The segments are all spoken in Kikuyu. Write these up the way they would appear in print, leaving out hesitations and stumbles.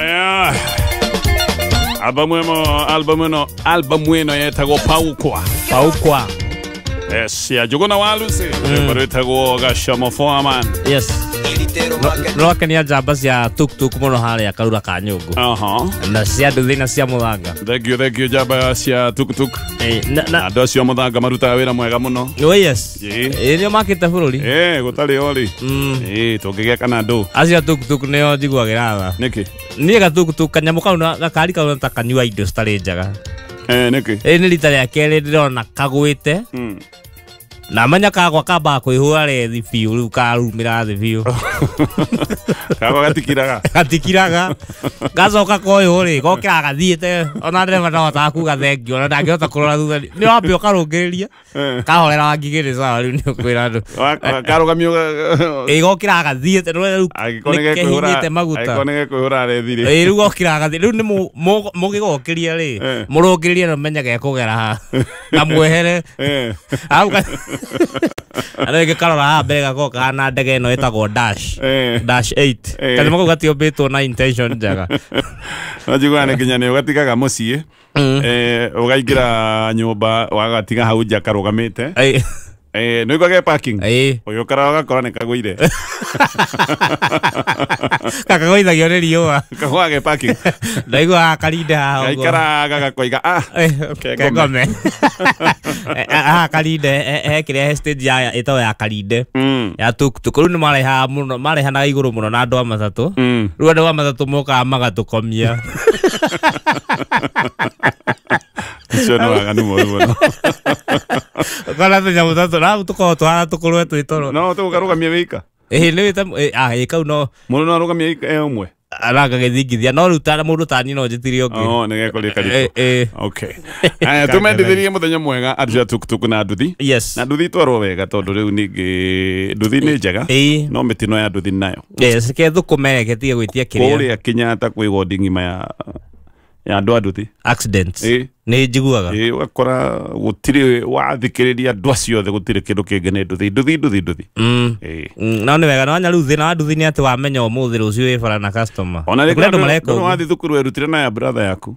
Aya. Album ĩno yetagwo Paukwa. Paukwa. Yes, ya Njuguna wa Lucy. Rwĩmbo rwĩtagwo Gacamo Foreman. Yes. No kenia njamba cia tuk-tuk mũno harĩa Karura ka Nyũngũ. Na cia nduthi na cia mũthanga. Thank you, thank you njamba cia tuk-tuk. Na andũ acio a mũthanga marutaga wĩra mwega mũno. Oh yes. Nĩo makĩte bũrũri. Gũtarĩ ori. Tũngĩgĩa kana ndũ. Acio a tuk-tuk nĩo njiguagĩra tha. Nĩkĩ? Niĩ ga tuk-tuk kanyamũ kau na gakari kau ta kanyua indo citarĩ njega. Nĩkĩ? Nĩ rita rĩa kerĩ ndĩrona kagwĩte. Na menya kagwa kambaga kwĩhũra rethi biũ rĩu karumĩra thĩ biũ. Kagwa gatikiraga. Gatikiraga. Gacoka koyũ rĩ, gokĩra gathiĩte ona ndereba ndahotaga kuga thengiũ ona ndangĩhota kũrora thutha. Nĩ wambe ũkarũngĩrĩria. Kahorera wa ngigĩ nĩ sawa rĩu nĩ ũkwĩra andũ. Karũgamio. Ĩ gokĩra gathiĩte rĩu nĩ kehinyĩte maguta. Angĩkorwo nĩ gekwĩhũra rethi rĩ. Ĩ rĩu gokĩra gathiĩ rĩu nĩ mũgĩgokĩria rĩ, mũrũngĩrĩrie na ũmenye gekũgera haha. Na mwehere. Andũ aingĩ karora haha mbere gakoragwo kahana ndege ĩno ĩtagwo Dash. Dash 8. Kanyamũ kau gatiũmbĩtwo na intention njega. No njiguaga nĩ nginya nĩ ũgatigaga mũciĩ, ũgaingĩra nyũmba wagatiga hau nja karũgamĩte. Nĩ ũigua ge parking? Ũgĩũkara ũgakora nĩ kagũire. Kakagũithagio nĩ riũa. Kagũaga ge parking. Ndaiguaga karinde haha ũguo. Gaikaraga gakoiga kengome. Haha karinde he kĩrĩa he stage ya ĩtagwo ya karinde. Ya tuk-tuk. Rĩu nĩ marehaga mũno, marehanaga igũrũ mũno na andũ a matatũ. Rĩu andũ a matatũ mokaga magatũkomia. Ũcio nĩ waganu mũru mũno. Ũkona tũnyamũ tũtũ na tũkoragwo tũhana tũkũrwe twĩ toro. No tũkarũgamia wĩika. Nĩ wĩta kau no. Mũndũ no arũgamie wĩika e ũmwe. Arangagĩthingithia no rĩu ta mũndũ ta niĩ no njĩtirie ũngĩ. Oh, nĩ gekũrĩ karitũ. Okay. Aya tũmendithĩrie mũthenya mwega andũ a tuk-tuk na nduthi. Yes. Na nduthi itwarwo wega tondũ rĩu ningĩ nduthi nĩ njega. No mĩtino ya nduthi nayo. Yes, ke thũkũme reke tige gwĩtia kĩrĩa. Kũrĩa Kenyatta kwĩ wodi ng'ima ya andũ a nduthi. Accidents. Nĩ njiguaga. Ũgakora gũtirĩ wathikĩrĩria andũ acio othe gũtirĩ kĩndũ kĩngĩ nĩ nduthi nduthi nduthi nduthi. No nĩ wega no rĩu thĩna wa nduthi nĩ atĩ wamenya ũmũthĩ rũciũ wĩ bara na customer. Ona Kũrĩ andũ mareka rĩngĩ ũguo. wathiĩ thukuru werutire na ya brother yaku.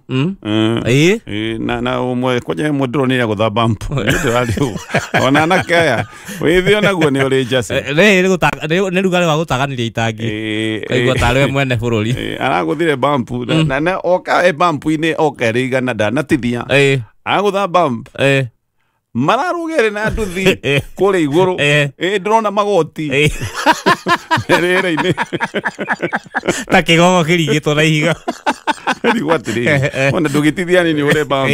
Na ũmwe kwanja ĩmwe ndĩronire agũtha bump. Ona anake aya wĩthĩ onaguo nĩ ũrĩ njacĩ. Nĩ rugarĩ wa gũtaganĩria itangi. Kaigua tarĩ we mwene bũrũri. Aragũthire bump na oka e bump-inĩ oka ĩrĩ igana ndanatithia. Agũtha bump. Mararugere na nduthi kũrĩa igũrũ. Ndĩrona magoti. Rĩera-inĩ. Ta kĩgogo kĩringĩtwo na ihiga. Rĩu atĩrĩrĩ, ona ndũgĩtithia nini ũre bump.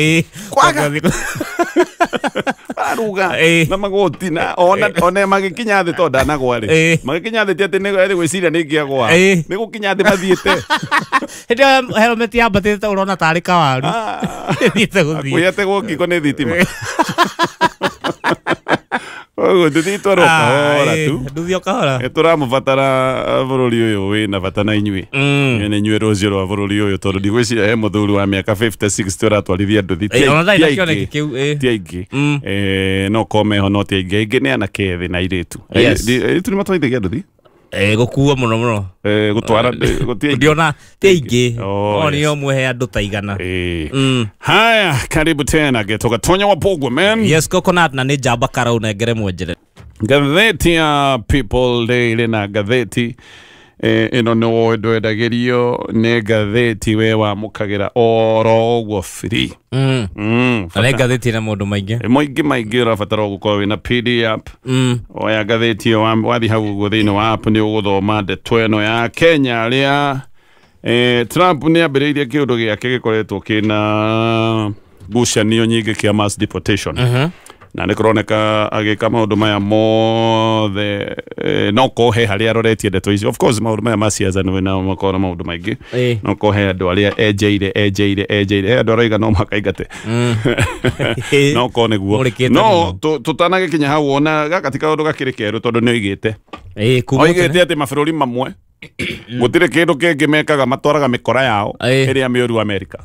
Kwaga. Mararuga na magoti na ona magĩkinya thĩ tondũ ndanagwa rĩ. Magĩkinya thĩ ti atĩ nĩ gwĩciria nĩ ingĩagwa. Nĩ gũkinya thĩ mathiĩte. Hĩndĩ ĩyo helmet yambatĩte ũrona tarĩ kawaru. Ĩthiĩte gũthiĩ. Kwĩyategwo ngingo nĩ thitima. Ũguo nduthi itwarwo kahora tu. Nduthi o kahora. Tũramũbatara bũrũri ũyũ wĩna bata na inyuĩ. Nĩ inyuĩ rũciũ rwa bũrũri ũyũ tondũ ndigwĩciria he mũthuri wa mĩaka 50 60 ũratwarithia nduthi. Ona ndarĩ na kĩoneki kĩu. Ti aingĩ. No komeho no ti aingĩ. Aingĩ nĩ anake ethĩ na airĩtu. Airĩtu nĩ matwarithagia nduthi? Gũkua mũno mũno. Gũtwara gũti aingĩ. Ndiona ti aingĩ. No nĩ ũmwe he andũ ta igana. Haya, karibu tena getoka Tonya wa Pogwe man. Yes, Coconut na nĩ njamba karau nengere mwenjere. Gatheti ya People Daily na gatheti ĩno nĩ woĩ ndwendagĩrio nĩ gatheti we wamũkagĩra oro ũguo free. Na nĩ ngathĩti na maũndũ maingĩ. Maingĩ maingĩ ũrabatara gũkorwo wĩna PD app. Oya ngathĩti ĩyo wathiĩ hau ũguo thĩinĩ wa app nĩ ũgũthoma ndeto ĩno ya Kenya arĩa Trump nĩ ambĩrĩirie kĩũndũ gĩake gĩkoretwo kĩna ngucanio nyingĩ kĩa mass deportation. Na nĩ kũroneka agĩka maũndũ maya mothe no kohe harĩa aroretie ndeto icio. Of course maũndũ maya ma siasa nĩ na makorwo na maũndũ maingĩ. No kohe andũ arĩa enjeire he andũ araiga no makaingate. No ko nĩguo. No tũtanagĩkinya hau ona gaka ti kaũndũ gakĩrĩ kerũ tondũ nĩ oigĩte. Oigĩte atĩ mabũrũri mamwe gũtirĩ kĩndũ kĩngĩ mekaga matwaraga mĩkora yao ĩrĩa mĩũru Amerika.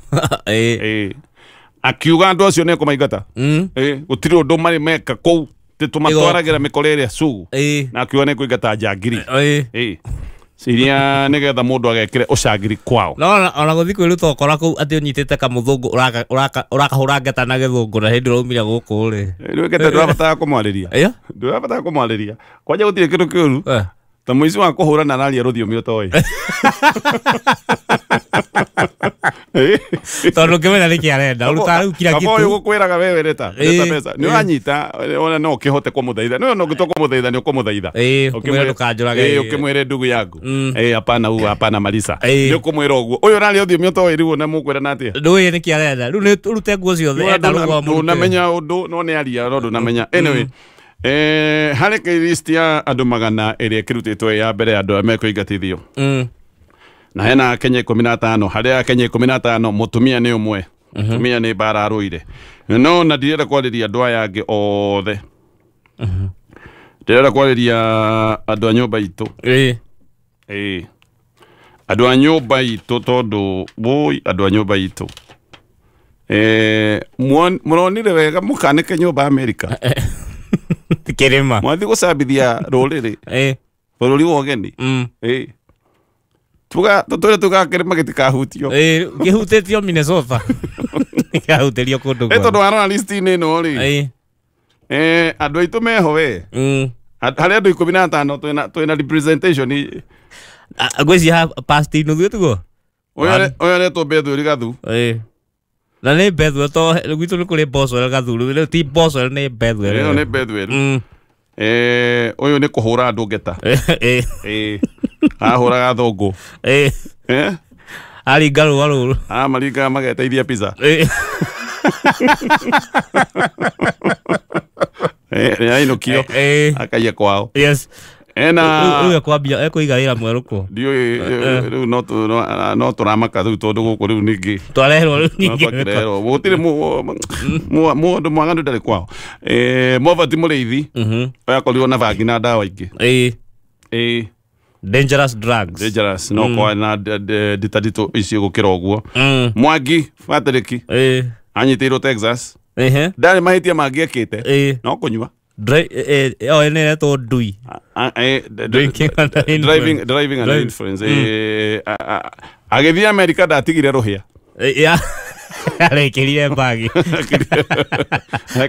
Akiuga andũ acio nĩ ekũmaingata. Gũtirĩ ũndũ marĩ meka kũu tũmatwaragĩra mĩkora ĩrĩa sugu. Na akiuga nĩ ekũingata njangiri. Iria nĩgetha mũndũ agekĩre ũcangiri kwao. No ona gũthiĩ kwĩruta ũkora kũu atĩ ũnyitĩte kamũthũngũ ũrakahũra ngeta na gĩthũngũ na hĩndĩ ũraumire gũkũ rĩ. Rĩu ngeta ndũrabatara kũmwarĩria. Ĩyo? Ndũrabatara kũmwarĩria. Kwanja gũtirĩ kĩndũ kĩũru ta mũici wa kũhũra na araria rũthiomi ũtoĩ. Tondũ ũngĩmenya nĩkĩ arenda ũrutaga rĩu kira Kaba kitu. ũyũ gũkwĩraga wewe leta mbeca. Nĩ ũranyita ona no ũkĩhote kũmũthaitha. No no ũngĩtua kũmũthaitha nĩ ũkũmũthaitha. Ũkĩmwĩra ndũkanjũrage. Ũkĩmwĩre ndugu yangu. Hapana huu hapana Marisa. Ĩĩ. Nĩ ũkũmwĩra ũguo. Ũyũ ũraria rũthiomi ũtoĩ rĩu ona mũkwĩrana atĩa? Ndũĩ nĩkĩ arenda. Rĩu nĩ ũrute nguo ciothe enda rũgwa mũrute. Ndũnamenya ũndũ no nĩ aria no ndũnamenya. Anyway, harĩ list ya andũ 100 ĩrĩa ĩkĩrutĩtwo ya mbere ya andũ arĩa mekũingatithio. Na hena Kenya 15 harĩa Kenya 15 mũtumia nĩ ũmwe. Mũtumia nĩ mbara arũire. No na ndirenda kwarĩria andũ aya angĩ othe. Ndirenda kwarĩria andũ a nyũmba itũ. Ĩĩ. Andũ a nyũmba itũ tondũ woi andũ a nyũmba itũ. Mũronire wega mũkanĩke nyũmba Amerika. Kĩrĩma. Mwathiĩ gũcambithia rũrĩrĩ. Bũrũri wa ũgeni. Ĩĩ. Tuga tũtũre tũgakĩrĩma gĩtikahutio. Kĩhutĩtio Minnesota. Kĩahutĩrio kũndũ Ĩ tondũ warora list-inĩ ĩno rĩ. Andũ aitũ meho we. Harĩ andũ 15 twĩna representation. Ngwĩciria past nuthu tiguo? Ũyũ aretwo Bethweli Gathu. Na nĩ Bethwel to gwitũ nĩ kũrĩ Boswell Gathu rĩu ti Boswell nĩ Bethwel. Ĩno nĩ Bethwel. Ũyũ nĩ kũhũra andũ ngeta. Ahũraga thũngũ. Aringa rũa rũrũ. Amaringaga mageteithia pizza. Nĩ ainũkio. Akaiya kwao. Yes. Ena rĩu ekwambia ekũiga wĩra mwerũ kũ? Ndiũĩ rĩu no tũramaka rĩu tondũ gũkũ rĩu ningĩ twareherwo rĩu ningĩ twareherwo gũtirĩ mũndũ mwaganu ndarĩ kwao. Movati Mũrĩithi ũyũ akorirwo na bangi na ndawa ingĩ. Ĩĩ. Dangerous drugs. Dangerous no kwa na nditanditũ icio gũkĩra ũguo. Mwangi Patrick anyitĩirwo Texas. Ndarĩ mahĩtia mangĩ ekĩte no kũnyua. Nĩ ĩretwo ndui. Drinking under influence. Driving under influence. Agĩthiĩ Amerika ndatigire rũhĩa. Arekĩrire mbagi.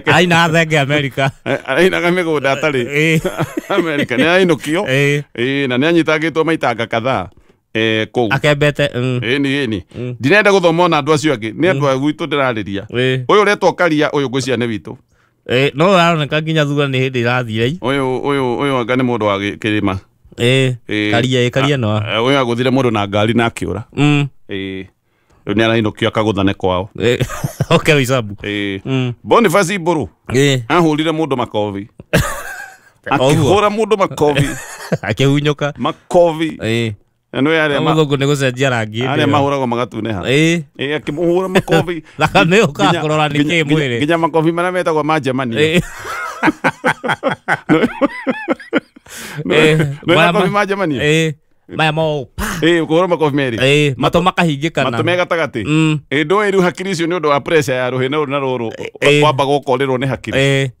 Aina thenge Amerika. Ainaga mĩgũnda atarĩ. Amerika nĩ ainũkio. Na nĩ anyitangĩtwo maitanga kadhaa kũu. Akembete. Ĩni. Ndirenda gũthoma ona andũ acio angĩ. Nĩ andũ a gwitũ ndĩrarĩria. Ũyũ ũretwo Karia ũyũ ngwĩciria nĩ witũ. No ũraroneka nginya thutha nĩ hĩndĩ ĩrathire. Ũyũ anga nĩ mũndũ wa kĩrĩma. Karia Karia no. Ũyũ agũthire mũndũ na ngari na akĩũra. Rĩu nĩ arainũkio akagũthane kwao. Oke wĩcabu. Boniface Mbũrũ. Ahũrire mũndũ makobi. Akĩhũra mũndũ makobi. Akĩhunyũka. Makobi. Na nĩ arĩa mũthũngũ nĩ gũcenjia rangi. Arĩa mahũragwo magatunĩha. Akĩmũhũra makobi. Thakame ũkaga kũrora nĩkĩ mwĩrĩ. Nginya makobi marĩa metagwo ma Germany. Nĩ makobi ma Germany. Maya mo pa. Kũhũra makobi merĩ. Matũ makahingĩkana. Matũ me gatagatĩ. Ndũĩ rĩu hakiri icio nĩ ũndũ wa pressure ya rũhĩ na rũrũ kwamba gũkorĩrwo nĩ hakiri.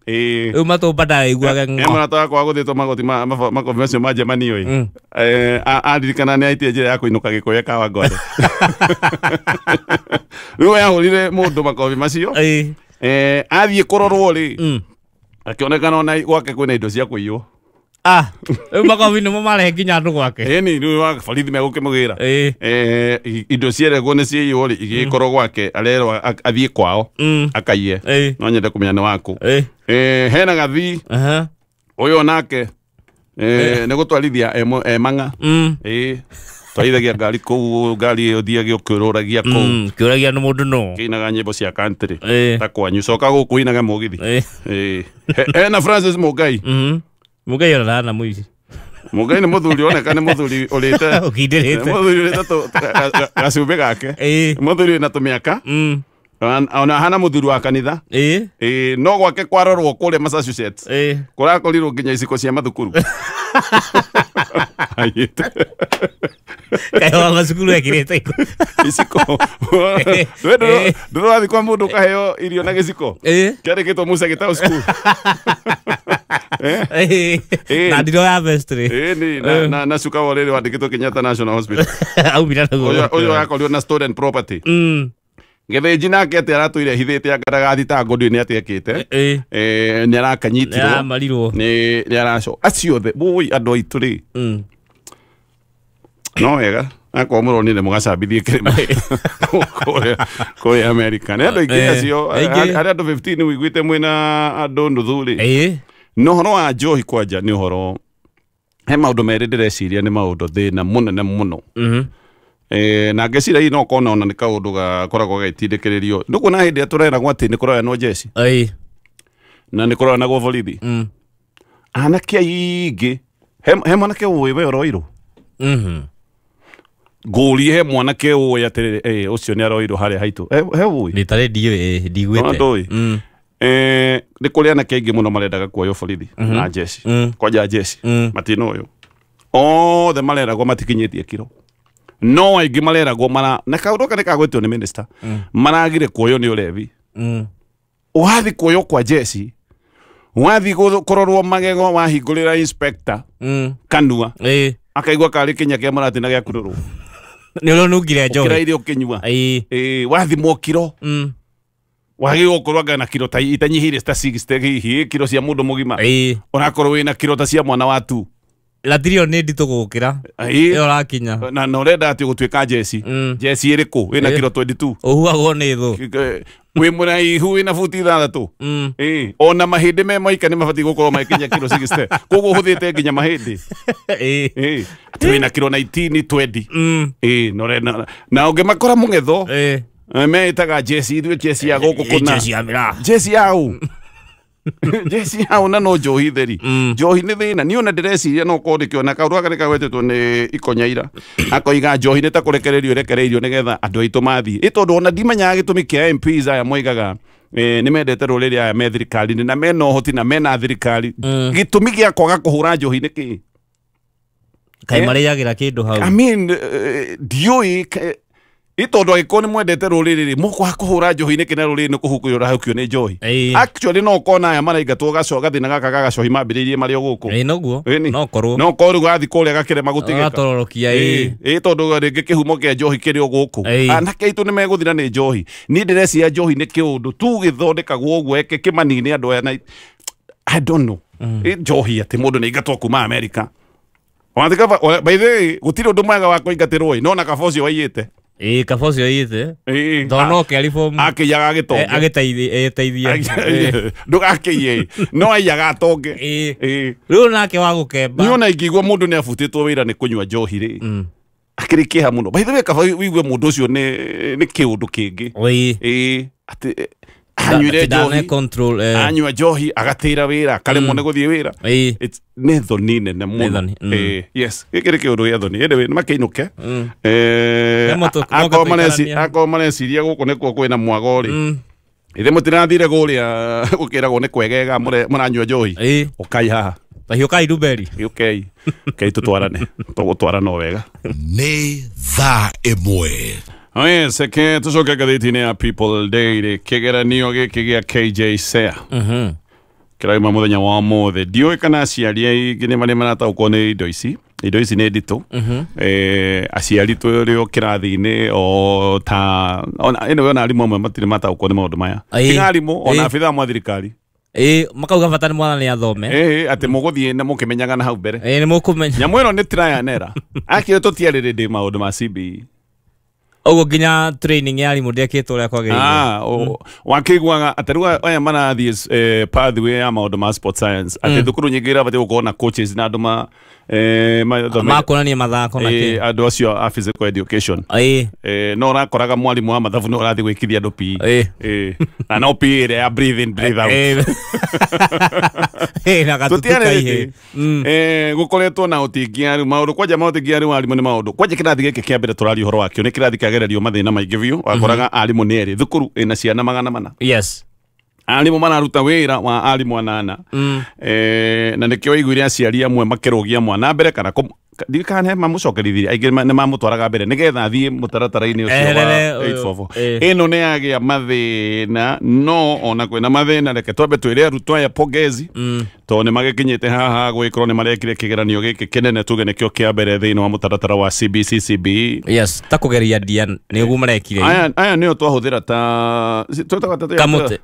Rĩu matũ ndaraiguaga ng'o. Mũrata wakwa agũthĩtwo magoti makobi macio ma Germany ĩ. Aririkana nĩ aitie njĩra ya kũinũka Gĩkũyũ Kawangware. Rĩu ahũrire mũndũ makobi macio. Athiĩ kũrorwo rĩ. Akĩonekana ona gwake kwĩna indo cia kũiywo. Rĩu makobi nĩmo marehe nginya andũ gwake. Ĩni rĩu wa borithi megũkĩmũgĩra. Indo cieregwo nĩ ciaiywo rĩ igĩkorwo gwake arerwo athiĩ kwao akaiye. No nyende kũmenya nĩ waku. Hena Gathi. Ũyũ onake nĩ gũtwarithia mang'a. Twarithagia ngari kũu ngari ĩyo thiage ũkĩũrũragia kũu. Kĩũragia nĩ mũndũ no. Kĩinaga nyĩmbo cia country. Ta kwanyu coka gũkũ inaga mũgithi. Hena Francis Mũngai. Mũngai ona na mũici. Mũngai nĩ mũthuri oneka nĩ mũthuri ũrĩte. Ũkindĩrĩte. Mũthuri ũrĩte gacumbĩ gake. Mũthuri wĩna tũmĩaka. Ona hana mũthuri wa kanitha. No gwake kwarorwo kũrĩa Massachusetts. Kũrakorirwo nginya iciko cia mathukuru. Aiyĩte. Kaĩ wa macukuru ekĩrĩte iciko. Ndũrathiĩ kwa mũndũ ũkaheo irio na gĩciko. Kĩandĩkĩtwo Musa Gĩtaũ school. Na ndiro ya vestry. Ni na cuka wa rĩrĩ wandĩkĩtwo Kenyatta National Hospital. Aumire naguo. Ũyũ akorirwo na stolen property. Gĩthĩnji nake atĩ aratũire hithĩte angaraga thitango ndiũĩ nĩ atĩ ekĩte. Nĩ arakanyitirwo. Nĩaramarirwo. Nĩ araco. Acio othe wũi andũ aitũ rĩ. No wega akorwo mũronire mũgacambithie kĩrĩma kũrĩa America. Nĩ andũ aingĩ acio harĩ andũ 15 ũiguĩte mwĩna andũ nuthu rĩ. No ũhoro wa njohi kwanja nĩ ũhoro he maũndũ merĩ ndĩreciria nĩ maũndũ thĩna mũnene mũno. Na ngeciria hihi no kona ona nĩ kaũndũ gakoragwo gagĩtindĩkĩrĩrio. Ndũkuona hĩndĩ ĩrĩa tũreragwo atĩ nĩ kũroyanwo jeshi na nĩ kũroyanagwo borithi. Anake aingĩ he mwanake ũĩ we ũroirwo. Ngũrie he mwanake ũĩ atĩrĩrĩ ũcio nĩ aroirwo harĩa haitũ. He ũĩ? Nĩ tarĩ ndiũĩ ndiguĩte. Ndũĩ. Nĩ kũrĩ anake aingĩ mũno marendaga kuoywo borithi na jeshi. Kwanja jeshi matinoywo. Othe mareragwo matikinyĩtie kiro. No aingĩ mareragwo mara na kaũndũ gaka nĩ kagwetwo nĩ minister. Maragire kuoywo nĩ ũrevi. Wathi kuoywo kwa jeshi. Wathi kũrorwo magego wahingũrĩra inspector kanua. Akaigua karĩ kĩnya kĩa mũratina gĩa kurũrwo. Nĩ ũronungire njohi. Ũkĩra iria ũkĩnyua. Wathimwo kiro. Wagĩrĩirwo gũkorwo anga na kiro ta itanyihĩire ta 60 hihi kiro cia mũndũ mũgima. Ũrakorwo wĩna kiro ta cia mwana wa tu. Latirio nĩ nditũ gũkĩra. Ĩyo ũrakinya. Na ũrenda atĩ gũtuĩka jeshi. Jeshi ĩrĩkũ wĩna kiro 22. Ũhuhagwo nĩ thũ. Wĩ mũraihu wĩna buti 6. Ona mahĩndĩ me moika nĩ mabatiĩ gũkorwo magĩkinya kiro 60. Koguo ũhũthĩte nginya mahĩndĩ. Atĩ wĩna kiro 19 20. Na ũngĩmakora mũng'etho. Meĩtaga jeshi ithuĩ jeshi ya gũkũ kũna. Jeshi ya mĩraa. Jeshi ya ũ? Jeshi ya ũ na no njohi theri. Njohi nĩ thĩna. Niĩ ona ndĩreciria no korwo ndĩkĩona kaũndũ gaka nĩkagwetetwo nĩ Ikonyaira. Akoiga njohi nĩ ta kũrekererio ĩrekereirio nĩgetha andũ aitũ mathiĩ. Ĩ tondũ ona ndimenyaga gĩtũmi kĩa MPs aya moigaga nĩ mendete rũrĩrĩ aya me thirikari-inĩ na mena ũhoti na mena thirikari. Gĩtũmi gĩa kwaga kũhũra njohi nĩ kĩĩ? Kaĩ marĩagĩra kĩndũ hau. I mean ndiũĩ ĩ tondũ angĩkorwo nĩ mwendete rũrĩrĩ rĩ mũkwaga kũhũra njohi nĩkĩ na rũrĩrĩ nĩ kũhukio rũrahukio nĩ njohi. Actually no ũkona aya maraingatwo gathĩna gaka ga gacohi mambĩrĩirie marĩ o gũkũ. Noguo. No korwo. No korwo rĩu gathiĩ kũrĩa gakĩrema gũtigĩka. Gatororokia. Ĩ tondũ rĩngĩ kĩhumo kĩa njohi kĩrĩ o gũkũ. Anake aitũ nĩ megũthira nĩ njohi. Niĩ ndĩreciria njohi nĩ kĩũndũ tu gĩthondekagwo ũguo eke kĩmanine andũ aya na I don't know. Njohi atĩ mũndũ nĩ aingatwo kuma America. By the way gũtirĩ ũndũ mwega wa kũingatĩrwo no na kaba ũcio waiyĩte. Kaba ũcio waiyĩte. Tondũ no ke reform. Akĩiyaga agĩtonge. Agĩteithie. Ndũgakĩiye. No aiyaga atonge. Rĩu nake wa gũkemba. Niĩ ona ingĩigua mũndũ nĩ abutĩtwo wĩra nĩ kũnyua njohi rĩ. Akĩrĩ kĩeha mũno. By the way kaba ũigue mũndũ ũcio nĩ kĩũndũ kĩngĩ. Atĩ anyuire njohi. Anyua njohi agatĩra wĩra akaremwo nĩ gũthiĩ wĩra. Nĩ thoni nene mũno. Yes, gĩkĩ nĩ kĩũndũ gĩa thoni. Anyway, nĩ makĩinũke. Akorwo mareciria gũkũ nĩkuo kwĩna mwago rĩ. Ithe mũtirathire kũrĩa gũkĩragwo nĩ kwegega mũranyua njohi. Ũkai haha. Tahiũkai nduberi. Ũkei. Ũkei tũtwarane. Tũgũtwarana o wega. Nĩ thaa 1. Yes, ke tucoke ngathĩti-inĩ ya People Daily kĩgeranio gĩkĩ gĩa KJSEA kĩrauma mũthenya wa ũmũthĩ. Ndiũĩ kana aciari aingĩ nĩ marĩ marataũkwo nĩ indo ici. Indo ici nĩ nditũ. Aciari tũrĩ o kĩrathi-inĩ o ta anyway ona arimũ amwe matirĩ mataũkwo nĩ maũndũ maya. Tiga arimũ ona abithaa mwa thirikari. Makauga bata nĩ mwana nĩ athome. Atĩ mũgũthiĩ na mũkĩmenyaga na hau mbere. Nĩ mũkũmenya. Nyamũ ĩno nĩ try and error. Akĩrĩ tũtiarĩ rĩndĩ maũndũ ma CBE. Ũguo nginya training ya arimũ ndĩekĩtwo ũrĩa kwagĩrĩire. Wakĩiguaga atĩ rĩu aya marathiĩ pathway ya maũndũ ma sport science atĩ thukuru nyingĩ irabatiĩ gũkorwo na coaches na andũ makuonania mathako na kĩ. Andũ acio a physical education. No ũrakoraga mwarimũ wa mathabu no ũrathiĩ gwĩkithia andũ PE. Na no PE ĩrĩa ya breathe in breathe out. Na gatutuka ihe. Gũkoretwo na ũtingiaru maũndũ kwanja maũtingiaru wa arimũ nĩ maũndũ kwanja kĩrathi gĩkĩ kĩa mbere tũraria ũhoro wakĩo nĩ kĩrathi kĩagererio mathĩna maingĩ biũ. Wakoraga arimũ nĩ erĩ thukuru ĩna ciana 400. Yes. Arimũ mararuta wĩra wa arimũ 8. Na nĩkĩo waiguire aciari amwe makĩrũgia mwana mbere kana Ndikane mamucokerithirie aingĩ nĩ mamũtwaraga mbere nĩgetha athiĩ mũtaratara-inĩ ũcio wa 844. Ĩno nĩ yagĩa mathĩna, no ona kwĩna mathĩna reke twambe twĩre arutwo aya pongezi tondũ nĩ magĩkinyĩte haha gwĩkorwo nĩ marekire kĩgeranio gĩkĩ kĩnene tuge nĩkĩo kĩa mbere thĩinĩ wa mũtaratara wa CBC CBE. Yes, ta kũgeria ndia nĩguo marekire. Aya nĩo twahũthĩra ta kamũtĩ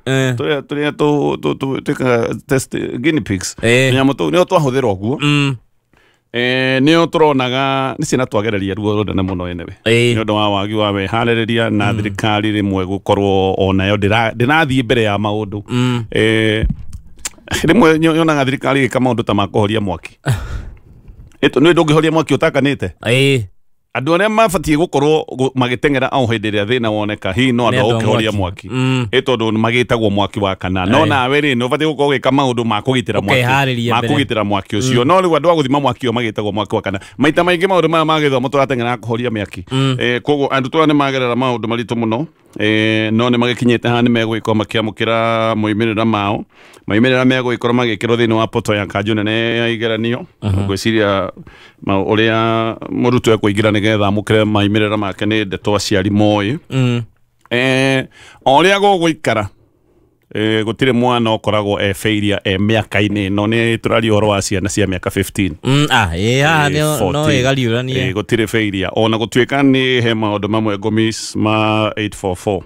tũrĩa twĩkaga test guinea pigs, nyamũ tũu nĩo twahũthĩra ũguo. Nĩo tũronaga nĩ ciana twagereria ruo rũnene mũno anyway nĩ ũndũ wa wagi wa wĩharĩrĩria na thirikari rĩmwe gũkorwo onayo ndĩrathiĩ mbere ya maũndũ. Rĩmwe nyonaga thirikari ĩka maũndũ ta ma kũhoria mwaki. Nĩ ndũngĩhoria mwaki ũtakanĩte. Andũ arĩa mabatiĩ gũkorwo magĩteng'era o hĩndĩ ĩrĩa thĩna woneka hihi no andũ a gũkĩhoria mwaki tondũ magĩtagwo mwaki wa kana, no nawe rĩ nĩ ũbatiĩ gũkorwo ũgĩka maũndũ ma kũgitĩra mwaki, ma kũgitĩra mwaki ũcio. No rĩu andũ a gũthima mwaki ũyũ magĩtagwo mwaki wa kana. Maita maingĩ maũndũ maya ma gĩthomo tũrateng'era kũhoria mĩaki. Koguo andũ tũrĩa nĩ magerera maũndũ maritũ mũno, no nĩ magĩkinyĩte haha nĩ megũgĩkorwo makĩamũkĩra moimĩrĩra mao. Moimĩrĩra megũgĩkorwo magĩkĩrwo thĩinĩ wa poto ya kanjũ nene ya igeranio. Ngwĩciria ũrĩa mũrutwo ekũingĩra nĩgetha amũkĩre maimĩrĩra make nĩ ndeto aciari moĩ. O ũrĩa gũgũikara gũtirĩ mwana ũkoragwo e failure e mĩaka-inĩ ĩno, nĩ tũraria ũhoro wa ciana cia mĩaka 15. No ĩgariũranie. Gũtirĩ failure ona gũtuĩka nĩ he maũndũ mamwe ngũmiss ma 844.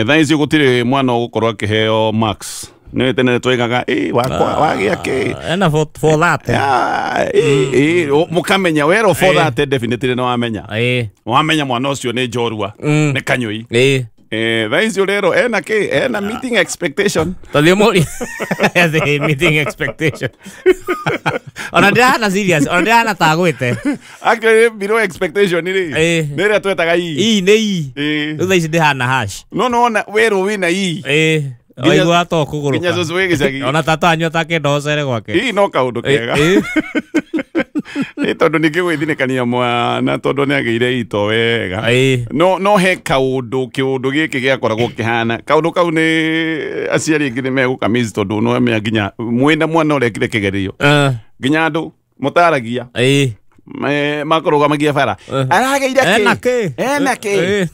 Thaa ici gũtirĩ mwana ũgũkorwo akĩheo marks. Nĩ tene twaigaga wakwa wagĩa kĩ ena for that mũkamenya werwo for that definitely nĩ wamenya. Wamenya mwana ũcio nĩ njorua, nĩ kanyũi. Thaa ici ũrerwo ena kĩ, ena meeting expectation. Tondũ mũri the meeting expectation. Ona ndĩrahana serious, ona ndĩrahana ta gwĩte. Actually below expectation rĩ nĩ ĩrĩa twetaga E. E nĩ E. Rĩu thaa ici ndĩhana hash. No no ona werwo wĩna E. Waigua to kũgũrũka. Nginya cũcũ wĩ gĩcagi. Ona tata wanyu atakĩenda ũcere gwake. Ĩ no kaũndũ kega. Nĩ tondũ ningĩ gwĩthinĩkania mwana tondũ nĩ agĩire ito wega. No he kaũndũ kĩũndũ gĩkĩ gĩakoragwo kĩhana. Kaũndũ kau nĩ aciari aingĩ nĩ megũkamiss tondũ no menya nginya mwĩna mwana ũrekire kĩgerio. Nginya andũ mũtaragia. Makũrũgamagia bara. Aragĩire kĩ? Ena kĩ?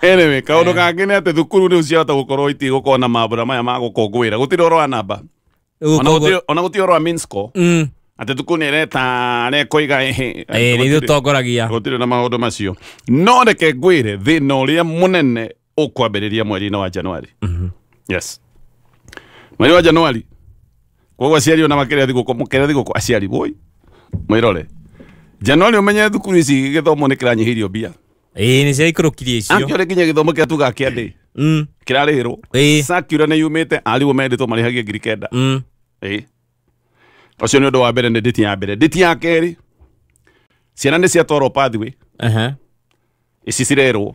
Anyway, kaũndũ kangĩ nĩ atĩ thukuru rĩu ciahota gũkorwo itigũkorwo na mambũra maya ma gũkũngũĩra. Gũtirĩ ũhoro wa namba. Ona gũtirĩ ũhoro wa mean score. Atĩ thukuru nĩ ĩreta arekoiga ehe. Nĩ ithuĩ tũtongoragia. Gũtirĩ na maũndũ macio. No reke ngwĩre thĩna ũrĩa mũnene ũkwambĩrĩria mweri-inĩ wa Januari. Yes. Mweri wa Januari. Koguo aciari ona makĩrĩa thigũkũ, mũkĩrĩa thigũkũ aciari woi. Mwĩrore. Januari ũmenye thukuru ici gĩthomo nĩ kĩranyihĩrio mbia. Nĩ ciaikũrũkirie icio. Akĩore nginya gĩthomo kĩrĩa tugaga kĩa ndĩ. Kĩrarĩhĩrwo. Circular nĩ yumĩte arimũ mendetwo marĩhagie 9,000. Ũcio nĩ ũndũ wa mbere, nĩ ndĩti ya mbere. Ndĩti ya kerĩ, ciana nĩ ciatwarwo pathway. Ici cirerwo.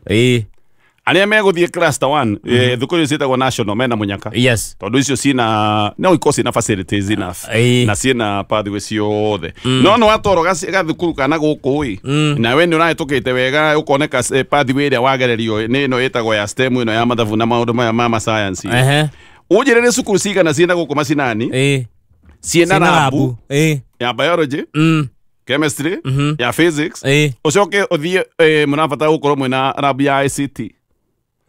Arĩa megũthiĩ cluster 1, thukuru icio ciĩtagwo national mena mũnyaka. Yes. Tondũ icio ciina no ikorwo ciina facilities enough. Na ciina pathway ciothe. No no watwarwo gathukuru kana gũkũ ĩ, nawe nĩ ũrahĩtũkĩte wega ũkoneka pathway ĩrĩa wagererio nĩ ĩno ĩtagwo ya STEM ĩno ya mathabu na maũndũ maya ma science. Ũnjĩre nĩ cukuru cigana ciĩna gũkũ macinani? Ciĩna rabu ya biology, chemistry, ya physics. Ũcoke ũthiĩ mũrabatara gũkorwo mwĩna rabu ya ICT.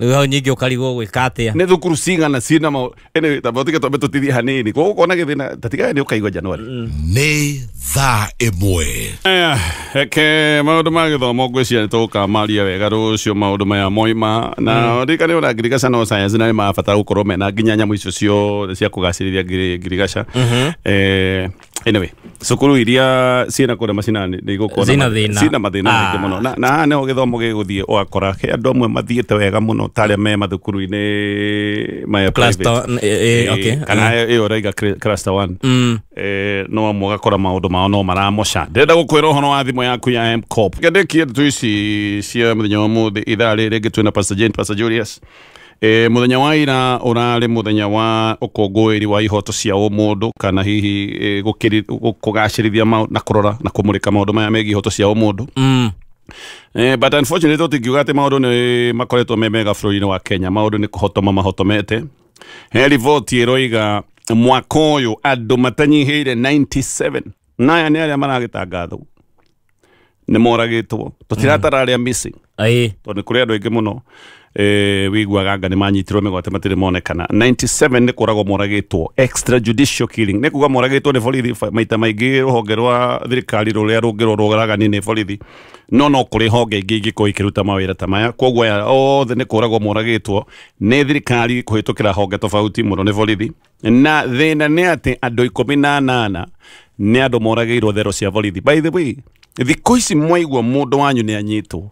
Rĩu hau nyingĩ ũkarigwo gwĩka atĩa. Nĩ thukuru cigana ciĩna anyway, tamba ũtige twambe tũtithie hanini. Koguo ũkona gĩthĩna tatigae nĩ ũkaigua Januari. Nĩ thaa ĩmwe. Reke maũndũ ma gĩthomo ngwĩciria nĩ tũgũkamaria wega rũciũ maũndũ maya moima. Na ririkane ũrĩa ngirigaca no science na nĩ marabatara gũkorwo mena nginya nyamũ icio ciothe cia kũgacĩrithia ngirigaca. Anyway, cukuru iria ciĩna kũrĩa macinani nĩ igũkorwo ciĩna mathĩna maingĩ mũno. Na haha nĩho gĩthomo gĩgũthiĩ ũgakora he andũ amwe mathiĩte wega mũno ta arĩa me mathukuru-inĩ maya private. Kana ĩyo ũraiga cluster 1. No amwe ũgakora maũndũ mao no maramoca. Ndĩrenda gũkwĩra ũhoro wa thimũ yaku ya M-Corp. Ngĩndĩkie ndeto ici cia mũthenya wa ũmũthĩ ithaa rĩrĩ rĩngĩ twĩna Pastor Jane, Pastor Julius. Mũthenya wa ira ũrarĩ mũthenya wa ũkũngũĩri wa ihoto cia ũmũndũ kana hihi kũgacĩrithia na kũrora na kũmũrĩka maũndũ maya megiĩ ihoto cia ũmũndũ. But unfortunately tũtingiuga atĩ maũndũ nĩ makoretwo me mega bũrũri-inĩ wa Kenya. Maũndũ nĩ kũhotoma mahotomete. He riboti ĩroiga Mwaka ũyũ andũ matanyihĩire 97 naya nĩ arĩa maragĩtangathwo nĩ moragĩtwo. Tũtiratara arĩa missing tondũ nĩ kũrĩ andũ aingĩ mũno wĩiguaga anga nĩ manyitirwo mĩgwate matirĩ monekana. 97 nĩ kũragwo moragĩtwo extrajudicial killing, nĩ kuga moragĩtwo nĩ borithi. Maita maingĩ rũhonge rwa thirikari rũrĩa rũngĩrwo rũragani nĩ borithi, no kũrĩ honge ingĩ ingĩkorwo ikĩruta mawĩra ta maya. Koguo aya othe nĩ kũragwo moragĩtwo nĩ thirikari kũhĩtũkĩra honge tofauti mũno nĩ borithi. Na thĩna nĩ atĩ andũ 18 nĩ andũ moragĩirwo thero cia borithi. By the way, thikũ ici mwaigua mũndũ wanyu nĩ anyitwo,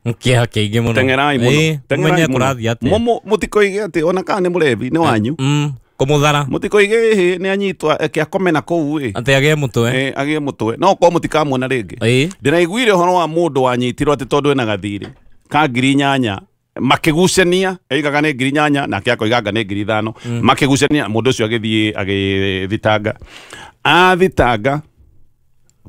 kĩeha kĩingĩ mũno. Teng'erai mũno, teng'erai mũno. Mũtikoige atĩ ona kana nĩ mũrebi nĩ wanyu kũmũthara, mũtikoige ĩhĩ nĩ anyitwo eke akome na kũu ĩ atĩ agĩe mũtwe, agĩe mũtwe, no korwo mũtikamuona rĩngĩ. Ndĩraiguire ũhoro wa mũndũ wanyitirwo atĩ tondũ ena gathirĩ ka 8,000 makĩgucania, oigaga nĩ 8,000 nake akoiga nĩ 5,000, makĩgucania mũndũ ũcio agĩthiĩ agĩthitanga, athitanga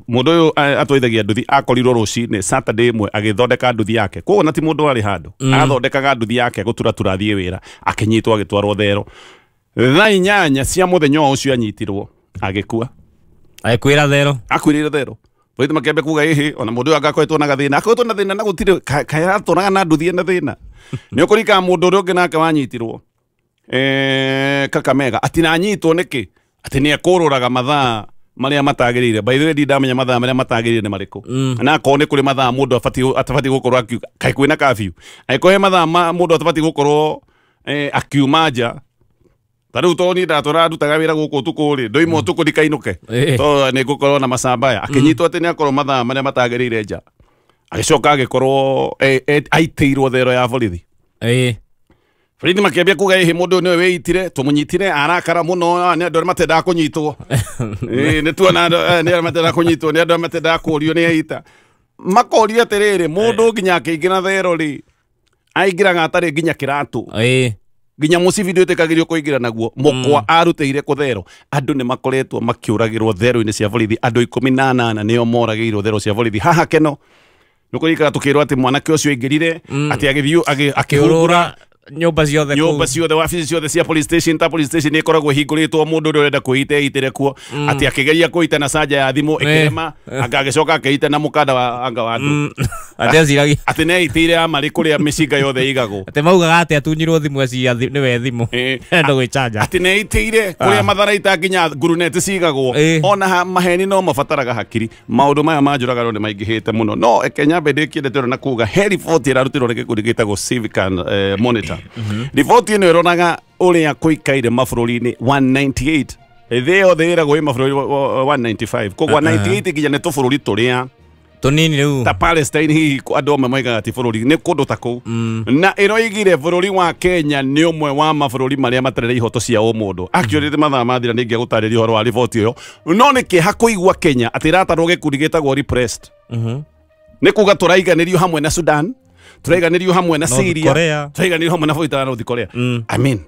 mũndũ ũyũ atwaithagia nduthi akorirwo rũcinĩ Saturday ĩmwe agĩthondeka nduthi yake. Koguo na ti mũndũ warĩ handũ, athondekaga nduthi yake gũturatura athiĩ wĩra, akĩnyitwo agĩtwarwo thero. Thaa 8 cia mũthenya o ũcio anyitirwo agĩkua, agĩkuĩra thero, akuĩrĩire thero. Borithi makĩambia kuga ĩhĩ ona mũndũ ũyũ angakoretwo na gathĩna, akoretwo na thĩna na gũtirĩ kaĩratũraga na nduthi ena thĩna. Nĩ ũkũririkana mũndũ ũrĩa ũngĩ nake wanyitirwo Kakamega atĩ nanyitwo nĩkĩ, atĩ nĩ ekũrũraga mathaa marĩa matagĩrĩire. By the way, ndamenya mathaa marĩa matagĩrĩire nĩ marĩkũ, na akorwo nĩ kũrĩ mathaa mũndũ atabatiĩ gũkorwo akiuga kaĩ kwĩna curfew, angĩkorwo he mathaa mũndũ atabatiĩ gũkorwo akiuma nja. Ta rĩu tondũ niĩ ndatũra ndutaga wĩra gũkũ ũtukũ rĩ, ndoima ũtukũ ndikainũke tondũ nĩ ngũkorwo na macambaya. Akĩnyitwo atĩ nĩ akorwo mathaa marĩa matagĩrĩire nja, agĩcoka agĩkorwo aitĩirwo thero ya borithi. Borithi makĩambia kuga ĩhĩ mũndũ ũyũ nĩwe wĩitire, tũmũnyitire arakara mũno, nĩ andũ arĩa matendaga kũnyitwo, nĩ tuona nĩ arĩa matendaga kũnyitwo, nĩ andũ arĩa matendaga kũũrio nĩ aita. Makoria atĩrĩrĩ, mũndũ nginya akĩingĩra thero rĩ, aingĩraga atarĩ nginya kĩratũ, nginya mũcibi ndwĩtĩkagĩrio kũingĩra naguo, mũkwa arutĩire kũ thero. Andũ nĩ makoretwo makĩũragĩrwo thero-inĩ cia borithi, andũ 18 nĩo moragĩirwo thero cia borithi. Haha Keno nĩ kũririkana tũkĩrwo atĩ mwanake ũcio aingĩrire atĩ agĩthiĩ akĩhũra nyũmba ciothe, nyũmba ciothe, wabici ciothe cia police station. Ta police station ĩkoragwo ĩhingũrĩtwo mũndũ ũrĩa ũrenda kwĩita eitĩre kuo, atĩ akĩgeria kwĩita na canja ya thimũ ĩkĩrema, anga agĩcoka akĩita na mũkanda wa anga wa andũ, atĩ nĩ eitĩire amarĩ kũrĩa mĩcinga yothe ĩigagwo, atĩ maugaga atĩ atunyirwo thimũ acia nĩwe thimũ enda gwĩchanja, atĩ nĩ eitĩire kũrĩa matharaita nginya nguruneti cigagwo. Ona maheni no mabataraga hakiri. Maũndũ maya ma njũragano nĩ maingĩhĩte mũno. No Kenya nyambe ndĩkie ndeto na kuga he riboti ĩrarutirwo nĩ gĩkundi gĩtagwo Civic Monitor. Riboti ĩno ĩroraga ũrĩa kũikaire mabũrũri-inĩ 198, thĩ yothe ĩragwo ĩ mabũrũri 195, koguo 198 nginya nĩ tũbũrũri tũrĩa tũnini rĩu ta Palestine hihi andũ amwe moigaga ti bũrũri, nĩ kũndũ ta kũu. Na ĩroigire bũrũri wa Kenya nĩ ũmwe wa mabũrũri marĩa matarĩ na ihoto cia ũmũndũ. Actually mathaa mathira nĩ ingĩgũtarĩria ũhoro wa riboti ĩyo, no nĩ kĩeha kũigua Kenya atĩ ĩratarwo gĩkundi gĩtagwo repressed. Nĩ kuga tũraiganĩrio hamwe na Sudan, tũraiganĩrio hamwe na Syria, tũraiganĩrio hamwe na bũrũri wa North Korea. I mean,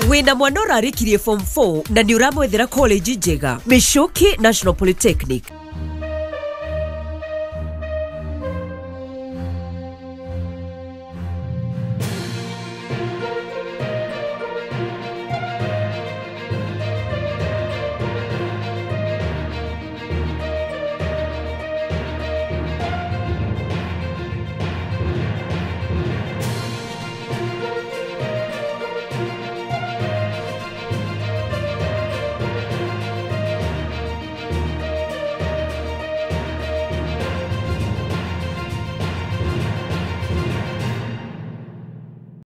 wĩna mwana ũrarĩkirie form 4 na nĩ ũramwethera college njega, Michuki National Polytechnic.